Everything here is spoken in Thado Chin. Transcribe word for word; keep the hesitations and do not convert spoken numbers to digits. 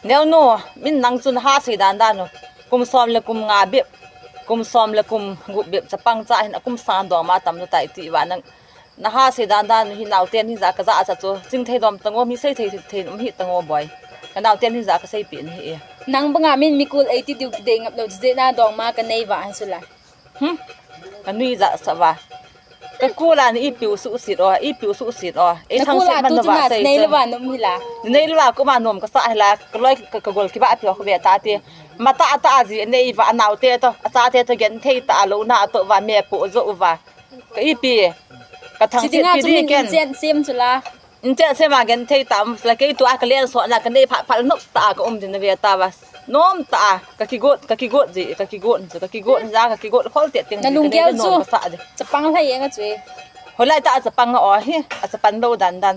Neo nu, min nang chun ha sei dan dan u. Kum som le kum nga bep, kum som le kum gup bep chapang cha hin akum sang dong ma tam nu tai ti va nang. Na ha sei dan dan u hi nauten hi ja ka ja cha chu. Ching thei dom tango mi sei thei thei um hi tango boi. Ka nauten hi ja ka sei pi ni hi. Nang banga min mikul ei ti diu kidei ngap lo je na dong ma ka nei va han sula. Hmm. Ka nui ja sa va. Ka kula ni ipiu su sit o, ipiu su sit o. Ei sang sit man va sei. Nei le va nom hi la. Nei le va ko ma nom ka sa hi la. Ka loi ka gol ki ba pi ko ve ta ti. Mata ata ji nei va naute to, ata te to gen thei ta lo na to va me po jo va. Ka ipi. Ka thang sit pi di ken. Chen sem chu la. Inche se ma gen thei tam, la kei tua ka len so na ka nei pha pha nop ta ka um din ve ta va. Nom ta ka kigot, ka kigot ji, ka kigot ji, ka kigot ja, ka kigot khol te ting. Na lung gel chu. Ka sa ji. Chapang lai eng a chu. Holai ta chapang o hi, a chapan lo dan dan.